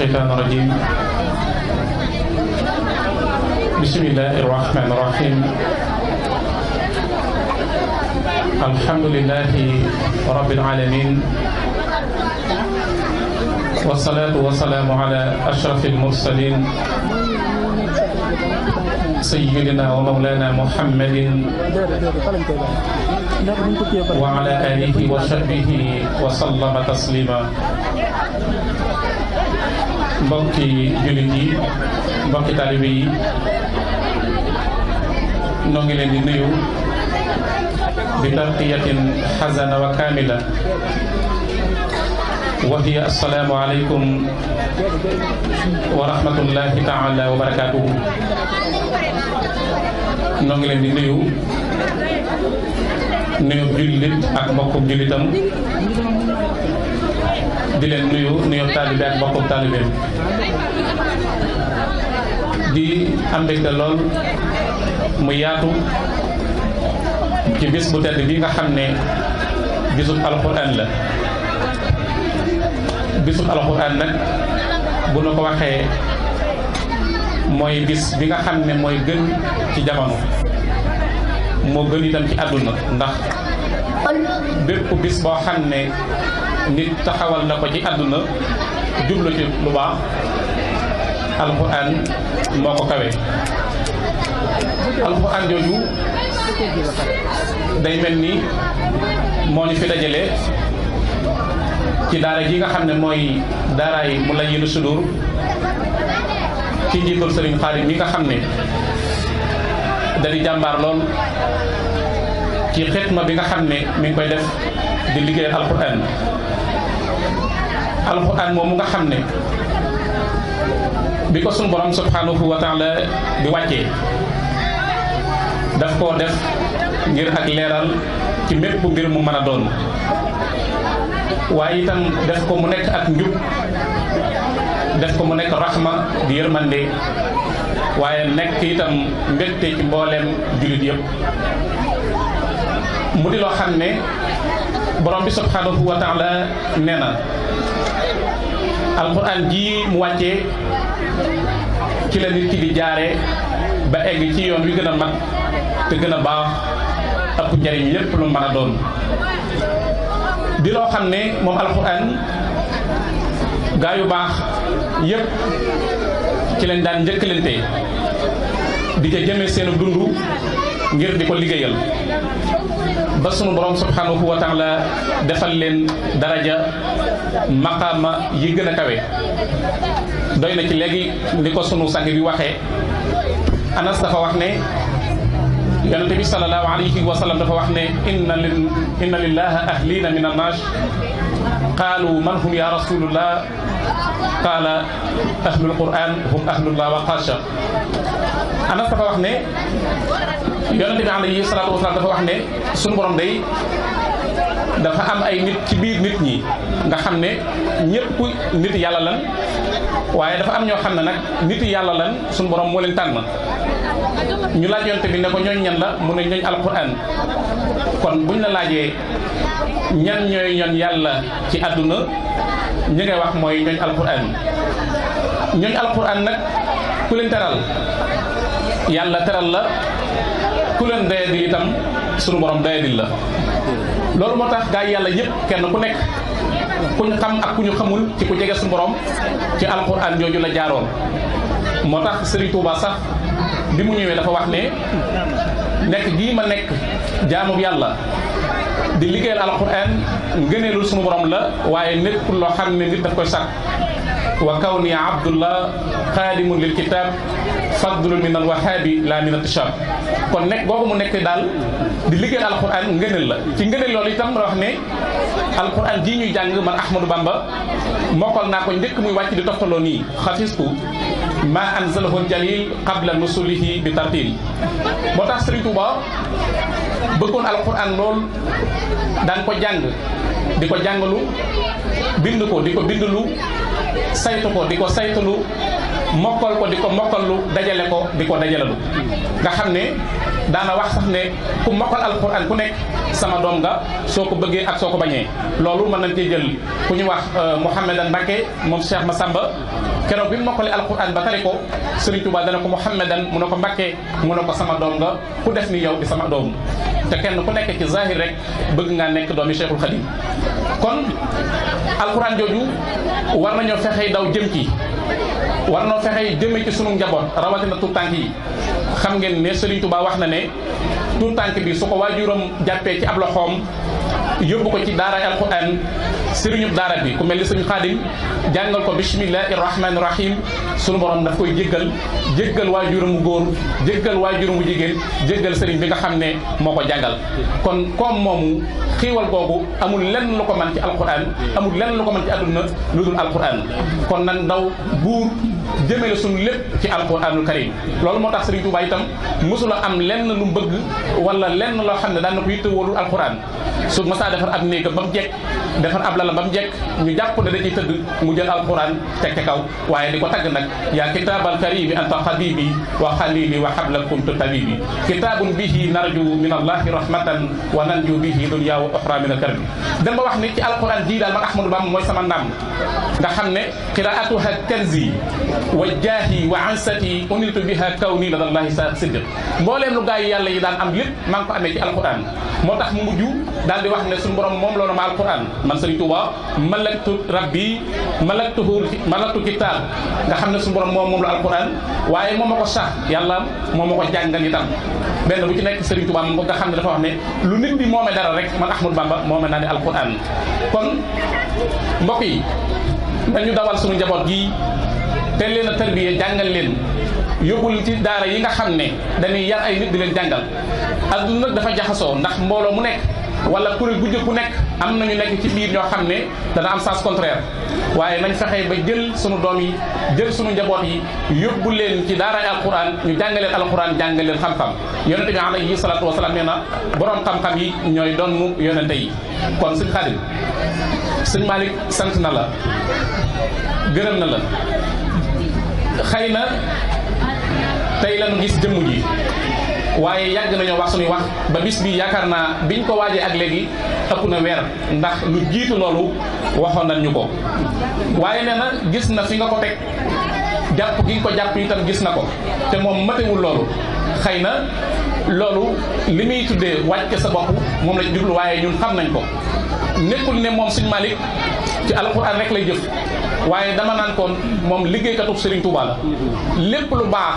الشيطان الرجيم بسم الله الرحمن الرحيم الحمد لله رب العالمين والصلاة والسلام على أشرف المرسلين سيدنا ومولانا محمد وعلى آله وصحبه وسلم تسليما. mbokki jullit yi mbokki taalibe yi noo ngi leen di nuyu bi tarqiyatin xasana wa kaamila wa hiya assalaamu aleykum wa rahmatullahi taala wa barakaatuhu. noo ngi leen di nuyu jullit ak mbokkum jullitam, di leen nuyu taalibe ak mbokkum taalibeem, di am mbégte lool mu yaatu ci bis bu tedd bi nga xam ne bisub alxuraan la. bisub alxuraan nag bu nu ko waxee mooy bis bi nga xam ne mooy gën ci jamono, moo gën itam ci àdduna, ndax bépp bis boo xam ne nit taxawal na ko ci àdduna jublu ci lu baax, alxuraan moo ko kawe. alxuraan jooju day mel ni moo ñu fi dajale ci daara ji nga xam ne mooy daaraay Mulayyinu Sudur ci njiitul Sëriñ Xaadim mi nga xam ne dañuy jàmbaar lool ci xitma bi nga xam ne mi ngi koy def di liggéeyal alxuraan moomu nga xam ne bi ko sunu borom subhanahu wa taala di wàccee daf koo def ngir ak leeral ci mépp mbir mu mën a doon, waaye itam def ko mu nekk ak njub, def ko mu nekk raxma di yërmande, waaye nekk itam mbégte ci mbooleem jullit yëpp. mu di loo xam ne borom bi subhanahu wa taala nee na alxuraan ji mu wàccee ci la nit ki di jaare ba egg ci yoon wi gën a mat te gën a baax ëpp njariñ lépp lu mën a doon. di loo xam ne moom alxuraan gaa yu baax yépp ci lañ daan njëkkalante di ca jëme seenu dund ngir di ko liggéeyal ba sunu borom subhanahu wa taala defal leen daraja maqaama yi gën a kawe. doy na ci léegi ni ko sunu sang bi waxee, Anas dafa wax ne yonente bi sallallahu alayhi wa sallam dafa wax ne inna lillahi ahlina min annaas qaalu man hum ya rasulullah qaala ahlul quran hum ahlullah wa xaasha. Anas dafa wax ne yonente bi alayhi salatu wasalaam dafa wax ne sunu borom day dafa am ay nit ci biir nit ñi nga xam ne ñëpp nit yàlla lan, waaye dafa am ñoo xam ne nag nit yàlla lan sunu borom moo leen tànn. ñu laaj yonte bi ne ko ñooñ ñan la, mu ne ñooñ alquran. kon buñ la laajee ñan ñooy ñooñ yàlla ci àdduna, ñi ngay wax mooy ñooñ alquran. ñooñ alquran nag ku leen teral yàlla teral la, ku leen doyadi itam sunu borom doyadil la. loolu moo tax gaa yi yàlla yëpp kenn ku nekk ku ñu xam ak ku ñu xamul ci ku jege sunu borom ci alquran jooju la jaaroon. moo tax Serigne Touba sax bi mu ñëwee dafa wax ne nekk gii ma nekk jaamu yàlla di liggéeyal alquran ngëneelul sunu borom la, waaye nekkul loo xam ne nit daf koy sàkk. wa kawni abdullah xaadimun lil kitab fadlun min al wahabi la min atishab. kon nekk boobu mu nekk daal di liggéeyal alquran ngëneel la. ci ngëneel loolu itam la wax ne alquran jii ñuy jàng man Ahmadou Bamba mokkal naa ko njëkk muy wàcc di toftaloo nii xafistu ma anzalahu jalil qabla nusulihi bi tartil. moo tax Serigne Touba bëggoon alquran lool, daan ko jàng di ko jàngalu, bind ko di ko bindlu, saytu ko di ko saytulu, mokkal ko di ko mokkalu, dajale ko di ko dajalalu. nga xam ne daana wax sax ne ku mokkal alquran ku nekk sama doom nga soo ko bëggee ak soo ko bañee. loolu mën nañ cee jël ku ñu wax Mouhamadan Mbacké moom Cheikh Massamba keroog bi mu mokkale alquran ba tari ko Serigne Touba dana ko Mouhamadan mu ne ko Mbacké mu ne ko sama doom nga ku def ni yow di sama doom te kenn ku nekk ci zahir rek bëgg ngaa nekk doomi Cheikhul Khadim. kon alquran jooju war nañoo fexey daw jëm ci war noo fexey jëme ci sunu njaboot rawatina tuut tànk yi. xam ngeen ne Serigne Touba wax na ne tuut tànk bi su ko waajuram jàppee ci ab loxoom yóbbu ko ci daara alquran sëriñub daara bi ku mel ni sëriñ Xaadim jàngal ko bismillahi rahmani rahim sunu borom daf koy jéggal waajuram mu góor jéggal waajuram mu jigéen jéggal sëriñ bi nga xam ne moo ko jàngal. kon comme moomu xiiwal googu amul lenn lu ko mën ci alquran amul lenn lu ko mën ci àdduna lu dul alquran kon nan daw buur jëmale suñu lépp ci alquranul karim. loolu moo tax Serigne Touba itam mosula am lenn lu mu bëgg wala lenn loo xam ne daan na ko yittewoo alquran su ma saa defar ab néegam ba mu jekk defar ab lala ba mu jekk ñu jàpp ne da ciy tëdd mu jël alquran teg ca kaw waaye di ko tagg nag yaa kitaabal karimi anta habibi wa xalili wa habla kuntu tabibi kitaabun bihi narju min allahi rahmatan wa nanju bihi dunya wa uxra min alkarbi. dem ba wax ni ci alquran jii daal man Ahmadou Bamba mooy sama ndam nga xam ne qiraatuha kanzi wa jaahi wa ansati uniltu biha kawni ladallahi sa siddiq mbooleem lu gaa yi yàlla yi daan am lépp maa ngi ko amee ci alquran moo tax mu mujj daal di wax ne suñu borom moom loolu ma alquran man Serigne Touba malaktu rabbi malaktu kitaab nga xam ne suñu borom moom la alquran waaye moom ma ko sax yàlla moom ma ko jàngal itam benn bu ci nekk Serigne Touba moom nga xam ne dafa wax ne lu nit di moome dara rek man Ahmadou Bamba moome naa ne alquran. kon mbokk yi dañu dawal suñu njaboot gi te leen a tarbiye jàngal leen yóbbul ci daara yi nga xam ne dañuy yar ay nit di leen jàngal. adduna nag dafa jaxasoo ndax mbooloo mu nekk wala kuréel gu jëkk ku nekk am nañu nekk ci biir ñoo xam ne dana am sens contraire waaye nañ fexe ba jël sunu doom yi jël sunu njaboot yi yóbbu leen ci daara alquran ñu jàngaleen alquran jàngal leen xam-xam. yonente bi alayhi salaatu wasalaam nee na borom xam-xam yi ñooy doon yonente yi. kon sëñ Xaadim sëñ Malick sant na la gërëm na la xëy na tey lañu gis jëmm ji waaye yàgg nañoo wax suñuy wax ba bis bi yaakaar naa biñ ko waajee ak léegi ëpp na weer ndax lu jiitu loolu waxoon nañ ñu ko waaye nee na gis na fi nga ko teg jàpp gi nga ko jàpp itam gis na ko te moom matewul loolu xëy na loolu li muy tuddee wàcce sa bopp moom la jublu waaye ñun xam nañ ko nekkul ne moom Sëñ Malick ci alxuraan rek lay jëf waaye dama naan koon moom liggéeykatu Serigne Touba la lépp lu baax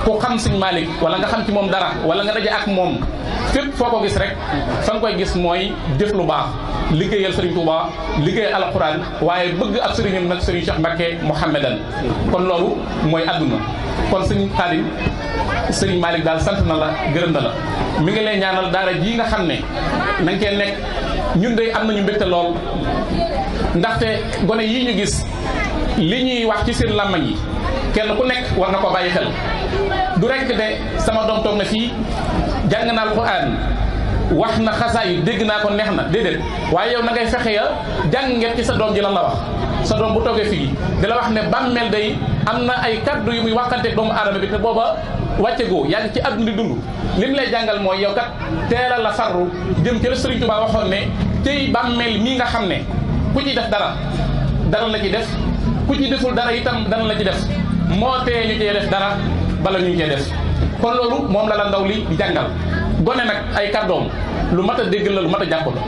ku xam Sëñ Malick wala nga xam ci moom dara wala nga daje ak moom fépp foo ko gis rek fa nga koy gis mooy jëf lu baax liggéeyal Serigne Touba liggéeyal alxuraan waaye bëgg ab sëriñam nag Serigne Cheikh Mbacké Mouhamadan kon loolu mooy àdduna. kon Sëñ Xaadim Serigne Malick daal sant na la gërëm na la mi ngi lay ñaanal daara ji nga xam ne na nga cee nekk ñun de am nañu mbégte lool ndaxte gone yii ñu gis li ñuy wax ci seen làmmañ yi kenn ku nekk war na ko bàyyi xel du rekk de sama doom toog na fii jàng na alxuraan wax na xasaay dégg naa ko neex na déedéet waaye yow na ngay fexe ya jàng ngeen ci sa doom ji lan la wax sa doom bu toogee fii di la wax ne bàmmeel day am na ay kaddu yu muy waxante doomu aadama bi te booba wàcce goo yaa ngi ci àdduna di dund li mu lay jàngal mooy yow kat teelal la farru jëm ci la Serigne Touba waxoon ne tey bàmmeel mii nga xam ne ku ci def dara la ci def ku ci deful dara itam dara la ci def moo tee ñu cee def dara bala ñu cee def kon loolu moom la ndaw li di jàngal gone nag ay kàddoom lu mat a dégg la lu mat a jàpp la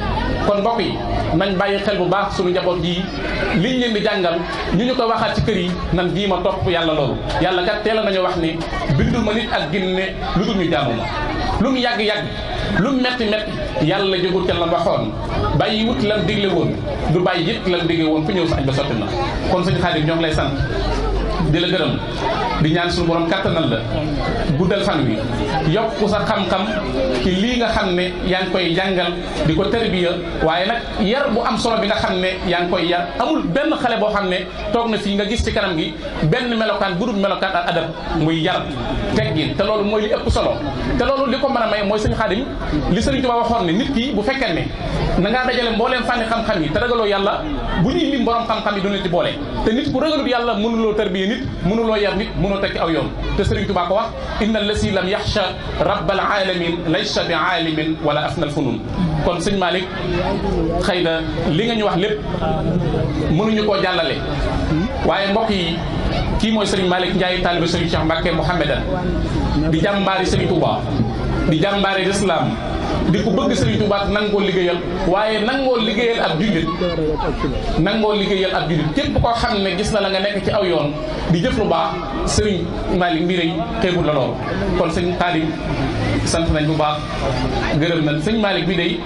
kon mbokk yi nañ bàyyi xel bu baax suñu njaboot yi liñ leen di jàngal ñu ko waxaat ci kër yi nan bii ma topp yàlla loolu yàlla kat teel nañu wax ni bindul ma nit ak ginne lu dul ñu jaamu ma lu mu yàgg-yàgg lu mu metti yàlla jógul ca la waxoon bàyyi wut lan digle woon du bàyyi it lan digle woon fu ñëw sa añ ba sotti na kon Sëñ Xaadim ñoo ngi lay sant di la gërëm di ñaan suñu borom kattanal la guddal fan wi yokku sa xam-xam ci lii nga xam ne yaa ngi koy jàngal di ko tarbiya waaye nag yar bu am solo bi nga xam ne yaa ngi koy yar amul benn xale boo xam ne toog na fii nga gis ci kanam gi benn melokaan bu dul melokaan ak adab muy yar teggin te loolu mooy li ëpp solo te loolu li ko mën a may mooy Sëñ Xaadim li Sëriñ Tuubaa waxoon ne nit ki bu fekkee ne na ngaa dajale mbooleem fànni xam-xam yi te ragaloo yàlla bu ñuy lim borom xam-xam yi du leen ci boole te nit ku ragalut yàlla mënuloo tarbiya nit mënuloo yar nit mënoo tekki aw yoon te Sëriñ Tuubaa ko wax inna allasi lam yaxsha rabbal alamin laysa bi aalimin wala afnal funun kon sëñ Malick xëy na li nga ñu wax lépp mënuñu koo jàllale waaye mbokk yi kii mooy Sëriñ Malick Ndiaye taalibe Sëriñ Cheikh Mbacké Mouhamadan di jàmbaari Sëriñ Tuubaa di jàmbaari lislaam di ko bëgg Sëriñ Tuubaa nangoo liggéeyal waaye nangoo liggéeyal ab jullit nangoo liggéeyal ab jullit képp koo xam ne gis na la nga nekk ci aw yoon di jëf lu baax Sëriñ Malick mbir yi xeebul la lool kon sëñ Xaadim sant nañ bu baax gërëm nañ sëñ Malick bi day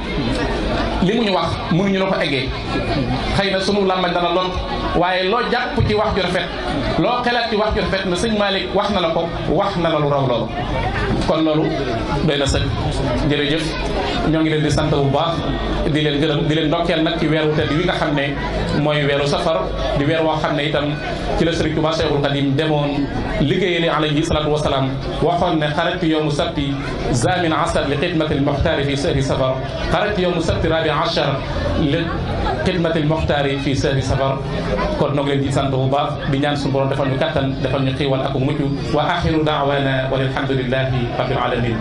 li mu ñu wax mënuñu la ko eggee xëy na sunu làmbañ dana lot waaye loo jàpp ci wax ju rafet loo xelaat ci wax ju rafet na sëñ Malick wax na la ko wax na la lu raw loolu kon loolu doy na sëñ jërëjëf ñoo ngi leen di sant bu baax di leen gërëm di leen ndokkeel nag ci weeru tedd wi nga xam ne mooy weeru safar di weer woo xam ne itam ci la Sëriñ Tuubaa Cheikhul Khadim demoon liggéeyali alayhi salaatu wasalaam waxoon ne xarajtu yowmu sabti zamin asar li xidmati almuxtaari fi sahri safar xarajtu yowmu sabti rabi achar li xidmati almuxtaari fi sahri safar kon noo ngi leen di sant bu baax di ñaan suñu borom defal ñu kattan defal ñu xiiwal ak mucc wa axiru daawana walhamdulillahi rabbil alamin